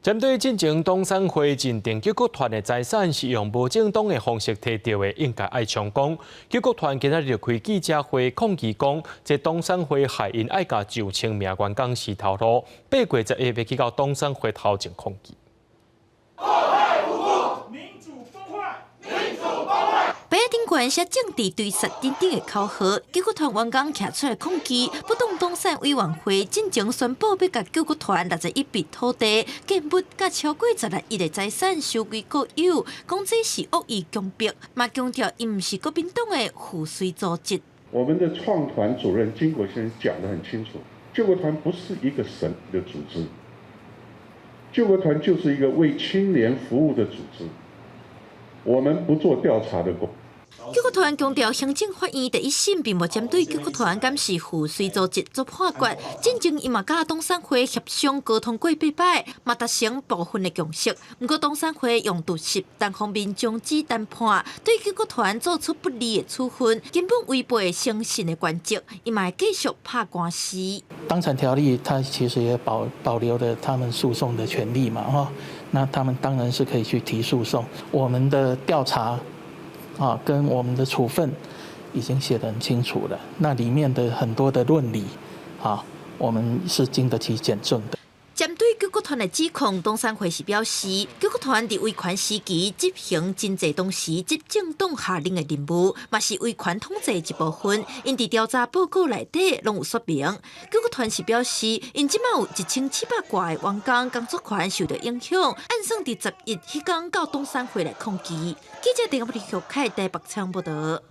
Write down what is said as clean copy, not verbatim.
針對進前董山會認定救國團的財產是用無正當的方式提著的，應該愛充公。救國團今仔日就開記者會抗議講，這董山會害𪜶愛共上千名員工辭頭路，8月11欲去到董山會頭前抗議。民主崩壞，民主崩壞。牌仔頂懸寫政治追殺等等的口號，救國團員工徛出來抗議，不當黨產委員會進前宣布欲共救國團61筆土地、建物佮超過16億的財產收歸國有，講這是惡意強迫，嘛強調𪜶毋是國民黨的附隨組織。我們的創團主任經國先生講得很清楚，救國團不是一個神的組織，救國團就是一個為青年服務的組織，我們不做調查的工。救國團強調，行政法院第一審並無針對救國團敢是附隨組織做判決。進前伊嘛佮董山會協商溝通過八擺，嘛達成部分的共識。毋過董山會用突襲單方面終止談判，對救國團做出不利的處分，根本違背誠信的原則。伊嘛會繼續拍官司。黨產條例，它其實也保留了他們訴訟的權利嘛，哈，那他們當然是可以去提訴訟。我們的調查啊，跟我們的處分已經寫得很清楚了，那裡面的很多的論理，啊，我們是經得起檢證的。針對救國團的指控，董山會是表示，救國團佇威權時期執行真濟當時執政黨下令的任務，嘛是威權統治一部分。𪜶佇調查報告內底攏有說明。救國團是表示，𪜶這馬有1700外个員工工作權受到影響，按算佇11彼工到董山會來抗議。記者鄭國立台北採訪報道。